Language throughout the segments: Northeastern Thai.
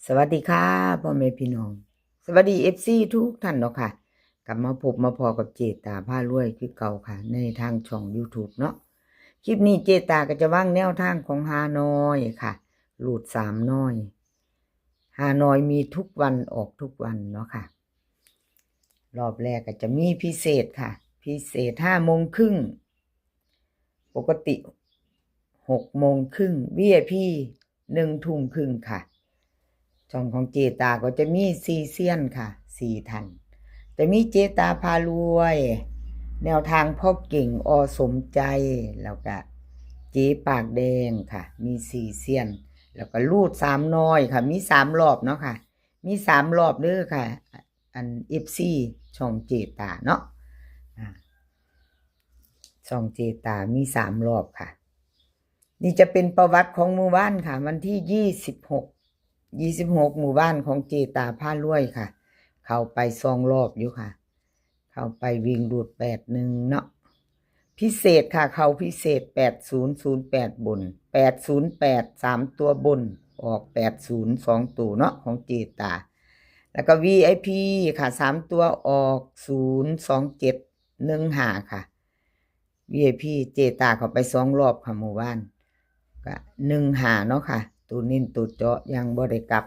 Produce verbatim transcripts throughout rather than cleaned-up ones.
สวัสดีค่ะ พ่อแม่พี่น้อง สวัสดี เอฟซี ทุกท่านเนาะค่ะ กลับมาพบมาพ้อกับเจตาพารวยคือเก่าค่ะ ในทางช่อง YouTube เนาะ คลิปนี้เจตาก็จะวางแนวทางของฮานอยค่ะ รูดสามน้อย ฮานอยมีทุกวันออกทุกวันเนาะค่ะ รอบแรกก็จะมีพิเศษค่ะ พิเศษห้าโมงครึ่ง ปกติหกโมงครึ่ง วีไอพี หนึ่งทุ่มครึ่งค่ะ ช่องของเจตาก็จะมีสี่เซียนค่ะ สี่ท่าน จะมีเจตาพารวย แนวทางพ่อเก่ง อ.สมใจ แล้วก็เจ๊ปากแดงค่ะ มีสี่เซียน แล้วก็รูดสามน้อยค่ะ มีสามรอบเนาะค่ะ มีสามรอบเด้อค่ะ อัน เอฟซี ช่องเจตาเนาะ อ่า ช่องเจตามีสามรอบค่ะ นี่จะเป็นประวัติของมื้อวานค่ะ วันที่ยี่สิบหก ยี่สิบหก มื้อวานของเจตาพารวยค่ะ เข้าไปสองรอบอยู่ค่ะ เข้าไปวิ่งรูดแปดหนึ่งเนาะ พิเศษค่ะ เข้าพิเศษ แปดศูนย์ศูนย์แปด บน แปดศูนย์แปด สามตัวบน ออก แปดศูนย์ สองตัวเนาะ ของเจตา แล้วก็ วีไอพี ค่ะ สามตัวออก ศูนย์สองเจ็ด หนึ่งห้า ค่ะ วีไอพี เจตาเข้าไปสองรอบค่ะมื้อวาน ก็ หนึ่งห้า เนาะค่ะ ตัวเน้นตัวเจาะยังบ่ได้กลับ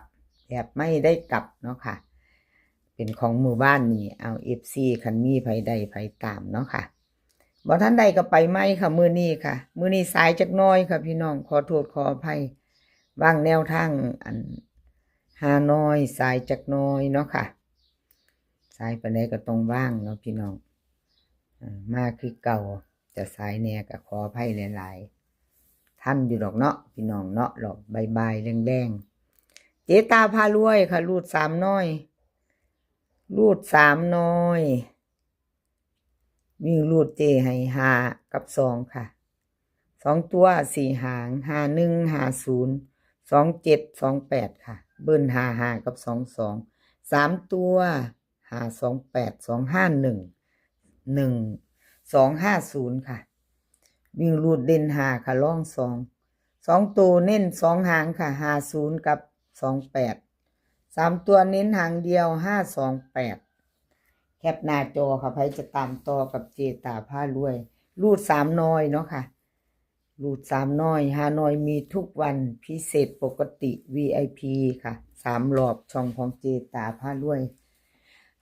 แบบไม่ได้กลับเนาะค่ะ เป็นของมื้อวานนี่ เอา เอฟซี คันมีไผได้ไผตามเนาะค่ะ บ่ทันได้ก็ไปใหม่ค่ะ มื้อนี้ค่ะ มื้อนี้สายจักหน่อยค่ะพี่น้อง ขอโทษขออภัย วางแนวทางอันฮานอยสายจักหน่อยเนาะค่ะ สายปานใดก็ต้องวางเนาะพี่น้อง อ่า มาคือเก่า จะสายแหน่ก็ขออภัยหลายๆ ทันอยู่ดอกเนาะพี่น้องเนาะ รอบบ่ายๆแลงๆ เจตาพารวยค่ะ รูดสามน้อย รูดสามน้อย วิ่งรูดเจให้ห้ากับสองค่ะ สองตัวสี่หาง ห้าหนึ่ง ห้าศูนย์ สองเจ็ด สองแปด ค่ะ เบิ้ลห้าห้ากับสองสอง สามตัว ห้าสองแปด สองห้าหนึ่ง หนึ่งสองห้าศูนย์ ค่ะ วิ่งรูดเด่นห้าค่ะ รองสอง สองตัวเน้นสองหางค่ะ ห้าศูนย์ กับ สองแปด สามตัวเน้นหางเดียว ห้าสองแปด แคปหน้าจอค่ะ ไผจะตามต่อกับเจตาพารวย รูดสามน้อยเนาะค่ะ รูดสามน้อย ฮานอยมีทุกวัน พิเศษปกติ วีไอพี ค่ะ สามรอบ ช่องของเจตาพารวย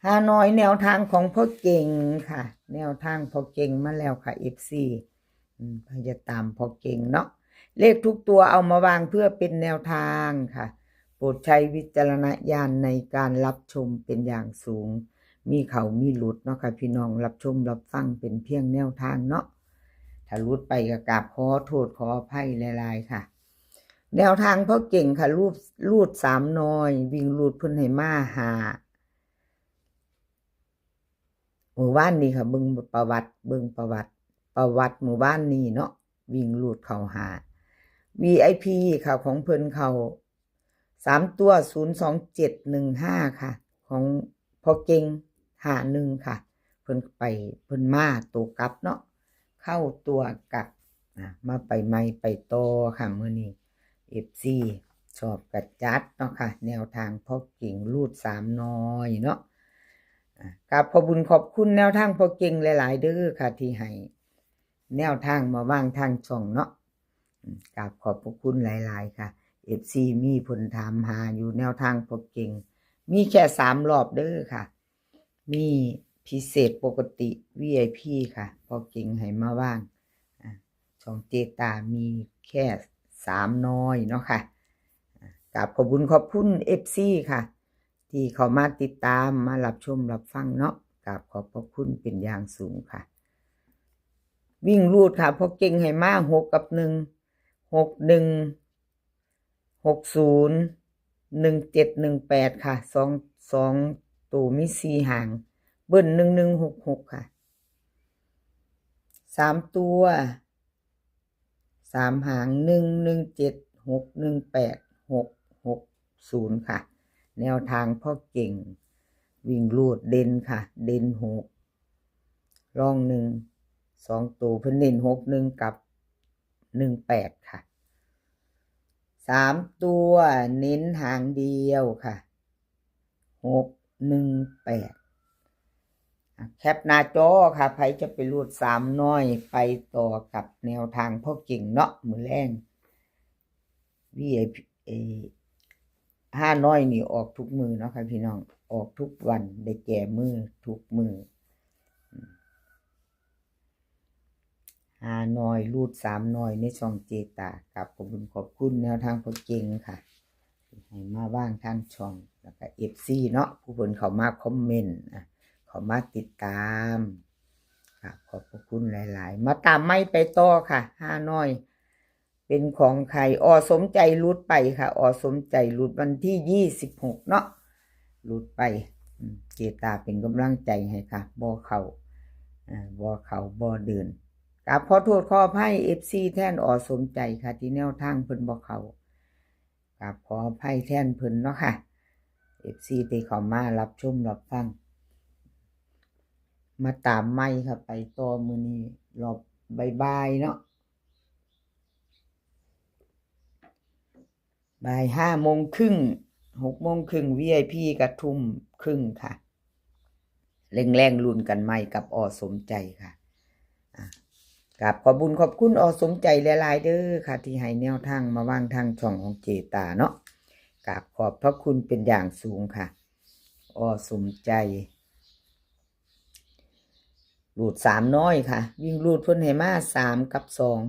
ฮานอยแนวทางของพ่อเก่งค่ะ แนวทางพ่อเก่งมาแล้วค่ะ เอฟซี อืม ไผจะตามพ่อเก่งเนาะ เลขทุกตัวเอามาวางเพื่อเป็นแนวทางค่ะ โปรดใช้วิจารณญาณในการรับชมเป็นอย่างสูง มีเข้ามีหลุดเนาะค่ะพี่น้อง รับชมรับฟังเป็นเพียงแนวทางเนาะ ถ้าหลุดไปก็กราบขอโทษขออภัยหลายๆค่ะ แนวทางพ่อเก่งค่ะ รูด รูดสามน้อย วิ่งรูดเพิ่นให้มาห้า มื้อวานนี้ค่ะ เบิ่งประวัติ เบิ่งประวัติ ประวัติมื้อวานนี้เนาะ วิ่งรูดเข้าห้า วีไอพี ค่ะ ของเพิ่นเข้าสามตัว ศูนย์สองเจ็ด หนึ่งห้า ค่ะ ของพ่อเก่ง ห้าหนึ่ง ค่ะ เพิ่นไป เพิ่นมาตัวกลับเนาะ เข้าตัวกลับ อ่ะ มาไปใหม่ไปต่อค่ะ มื้อนี้ เอฟซี ชอบกระจัดเนาะค่ะ แนวทางพ่อเก่งรูดสามน้อยเนาะ อ่ะ กราบขอบบุญขอบคุณแนวทางพ่อเก่งหลายๆเด้อค่ะ ที่ให้แนวทางมาวางทางช่องเนาะ อืม กราบขอบพระคุณหลายๆค่ะ เอฟซี มีเพิ่นถามหาอยู่แนวทางพ่อเก่ง มีแค่สามรอบเด้อค่ะ มีพิเศษปกติ วีไอพี ค่ะ พ่อเก่งให้มาวาง อ่ะ ช่องเจตามีแค่สามน้อยเนาะค่ะ อ่ะ กราบขอบบุญขอบคุณ เอฟซี ค่ะ ที่เข้ามาติดตามมารับชมรับฟังเนาะ กราบขอบพระคุณเป็นอย่างสูงค่ะ วิ่งรูดค่ะ พ่อเก่งให้มาหกกับหนึ่ง หกหนึ่ง หกศูนย์ หนึ่งเจ็ด หนึ่งแปด ค่ะ สอง สองตัวมีสี่หาง เบิ้ล หนึ่งหนึ่ง หกหก ค่ะ สามตัว สามหาง หนึ่งหนึ่งเจ็ด หกหนึ่งแปด หกหกศูนย์ ค่ะ แนวทางพ่อเก่ง วิ่งรูดเด่นค่ะ เด่นหก รองหนึ่ง สองตัวเพิ่นเน้นหกหนึ่งกับหนึ่งแปดค่ะ สามตัวเน้นหางเดียวค่ะ หกหนึ่งแปด อ่ะ แคปหน้าจอค่ะ ใครจะไปรูดสามน้อย ไปต่อกับแนวทางพ่อเก่งเนาะ มื้อแลง วีไอพี เอ ห้าน้อยนี่ออกทุกมื้อเนาะค่ะพี่น้อง ออกทุกวัน ได้แก้มือทุกมื้อ ห้าน้อย รูดสามน้อย ในช่องเจตา กราบขอบคุณขอบคุณแนวทางพ่อเก่งค่ะ ให้มาว่างทางช่อง แล้วก็เอฟซีเนาะ ผู้เพิ่นเข้ามาคอมเมนต์ อ่ะ เข้ามาติดตาม กราบขอบพระคุณหลายๆ มาตามไม่ไปต่อค่ะ ห้าน้อย เป็นของใคร อสมใจรูดไปค่ะ อสมใจรูดวันที่ยี่สิบหกเนาะ รูดไป อืม เจตาเป็นกำลังใจให้ค่ะ บ่เข้า อ่า บ่เข้า บ่เดิน กราบขอโทษขออภัยเอฟซีแทน อสมใจค่ะ ที่แนวทางเพิ่นบ่เข้า กราบขออภัยแทนเพิ่นเนาะค่ะ เอฟซีที่เข้ามารับชมรับฟัง มาตามไม่ค่ะ ไปต่อมื้อนี้รอบบ่ายๆเนาะ บ่ายห้าโมงครึ่ง หกโมงครึ่ง วีไอพี กะทุ่มครึ่งค่ะ แลงๆลุ้นกันใหม่กับ อสมใจค่ะ อ่ะ กราบขอบบุญขอบคุณ อสมใจหลายๆเด้อค่ะ ที่ให้แนวทางมาว่างทางช่องของเจตาเนาะ กราบขอบพระคุณเป็นอย่างสูงค่ะ อสมใจ รูดสามน้อยค่ะ วิ่งรูดเพิ่นให้มาสามกับสอง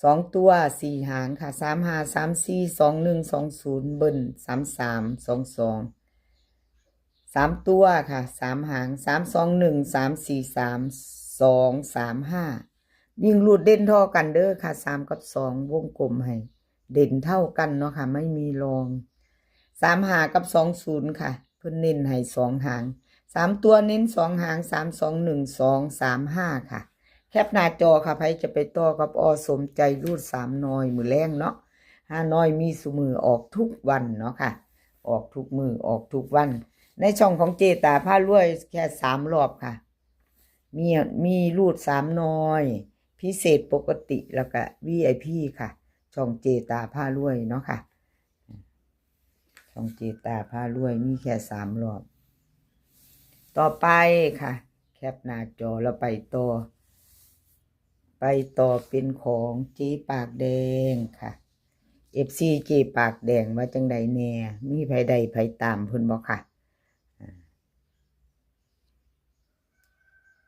สองตัวสี่หางค่ะ สามห้า สามสี่ สองหนึ่ง สองศูนย์ เบิ้ล สามสาม สองสอง สามตัวค่ะ สามหาง สามสองหนึ่ง สามสี่สาม สองสามห้า วิ่งรูดเด่นท่อกันเด้อค่ะ สามกับสอง วงกลมให้ เด่นเท่ากันเนาะค่ะ ไม่มีรอง สามห้ากับสองศูนย์ค่ะ เพิ่นเน้นให้สองหาง สามตัวเน้นสองหาง สามสองหนึ่ง สองสามห้าค่ะ แคปหน้าจอค่ะ ใครจะไปต่อกับ อสมใจรูดสามน้อย มื้อแลงเนาะ ห้าน้อยมีซุมื้อ ออกทุกวันเนาะค่ะ ออกทุกมื้อ ออกทุกวัน ในช่องของเจตาพารวยแค่สามรอบค่ะ มี มีรูดสามน้อย พิเศษปกติ แล้วก็วีไอพีค่ะ ช่องเจตาพารวยเนาะค่ะ ช่องเจตาพารวยมีแค่สามรอบ ต่อไปค่ะ แคปหน้าจอแล้วไปต่อ ไปต่อเป็นของเจปากแดงค่ะ เอฟซี เจปากแดงว่าจังใดแน่ มีไผได้ไผตามเพิ่นบ่ค่ะ อ่า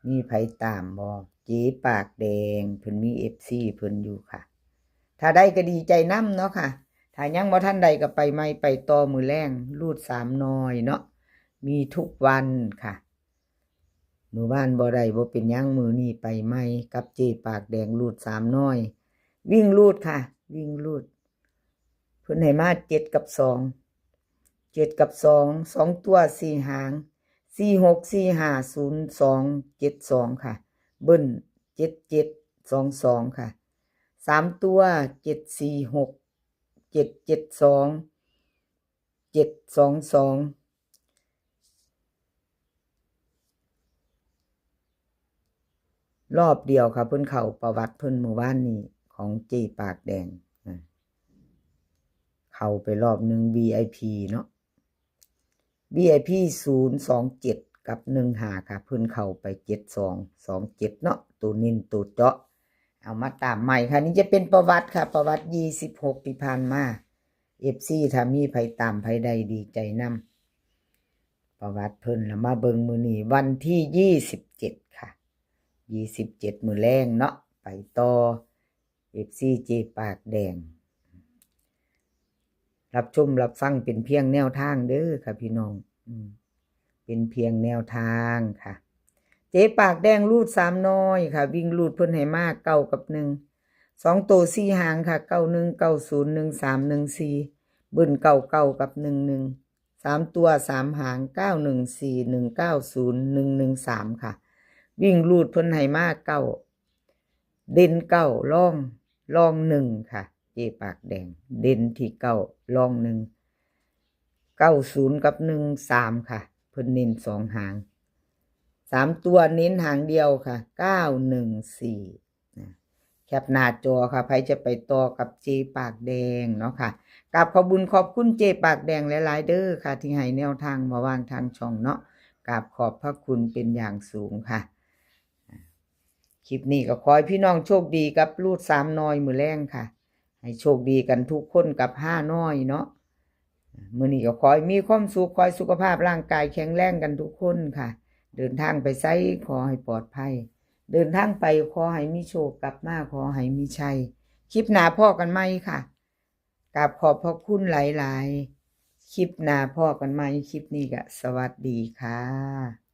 มีไผตามบ่ เจปากแดง เพิ่นมีเอฟซีเพิ่นอยู่ค่ะ ถ้าได้ก็ดีใจนำเนาะค่ะ ถ้ายังบ่ทันได้ก็ไปใหม่ไปต่อมื้อแลง รูดสามน้อยเนาะ มีทุกวันค่ะ มื้อวานบ่ได้บ่เป็นหยัง มื้อนี้ไปใหม่กับเจปากแดง รูดสามน้อย วิ่งรูดค่ะ วิ่งรูด เพิ่นให้มาเจ็ดกับสอง เจ็ดกับสอง สองตัวสี่หาง สี่หก สี่ห้า ศูนย์สอง เจ็ดสองค่ะ เบิ้ล เจ็ดเจ็ด สองสองค่ะ สามตัว เจ็ดสี่หก เจ็ดเจ็ดสอง เจ็ดสองสอง รอบเดียวค่ะ เพิ่นเข้าประวัติเพิ่นมื้อวานนี้ ของเจปากแดง อ่า เข้าไปรอบหนึ่ง วีไอพีเนาะ วีไอพี ศูนย์สองเจ็ด กับ หนึ่งห้าค่ะ เพิ่นเข้าไป เจ็ดสอง สองเจ็ดเนาะ ตัวเน้นตัวเจาะ เอามาตามใหม่ค่ะ นี่จะเป็นประวัติค่ะ ประวัติยี่สิบหกที่ผ่านมา เอฟซี ถ้ามีไผตามไผได้ดีใจนำ ประวัติเพิ่น แล้วมาเบิ่งมื้อนี้วันที่ยี่สิบเจ็ดค่ะ ยี่สิบเจ็ดมื้อแลงเนาะ ไปต่อ เอฟซี เจปากแดง รับชมรับฟังเป็นเพียงแนวทางเด้อค่ะพี่น้อง อืม เป็นเพียงแนวทางค่ะ เจปากแดงรูดสามน้อยค่ะ วิ่งรูดเพิ่นให้มาเก้ากับหนึ่ง สองตัวสี่หางค่ะ เก้าหนึ่ง เก้าศูนย์ หนึ่งสาม หนึ่งสี่ เบิ้ล เก้าเก้า กับ หนึ่งหนึ่ง สามตัวสามหาง เก้าหนึ่งสี่ หนึ่งเก้าศูนย์ หนึ่งหนึ่งสามค่ะ วิ่งรูดเพิ่นให้มาเก้า เด่นเก้า รอง รองหนึ่งค่ะ เจปากแดง เด่นที่เก้า รองหนึ่ง เก้าศูนย์ กับ หนึ่งสามค่ะ เพิ่นเน้นสองหาง สามตัวเน้นหางเดียวค่ะ เก้าหนึ่งสี่ นะ แคปหน้าจอค่ะ ใครจะไปต่อกับเจปากแดงเนาะค่ะ กราบขอบบุญขอบคุณเจปากแดงหลายๆเด้อค่ะ ที่ให้แนวทางมาว่างทางช่องเนาะ กราบขอบพระคุณเป็นอย่างสูงค่ะ คลิปนี้ก็ขอให้พี่น้องโชคดีกับรูดสามน้อยมื้อแลงค่ะ ให้โชคดีกันทุกคนกับห้าน้อยเนาะ มื้อนี้ก็ขอให้มีความสุข ขอให้สุขภาพร่างกายแข็งแรงกันทุกคนค่ะ เดินทางไปไสขอให้ปลอดภัย เดินทางไปขอให้มีโชค กลับมาขอให้มีชัย คลิปหน้าพ้อกันใหม่ค่ะ กราบขอบพระคุณหลายๆ คลิปหน้าพ้อกันใหม่ คลิปนี้ก็สวัสดีค่ะ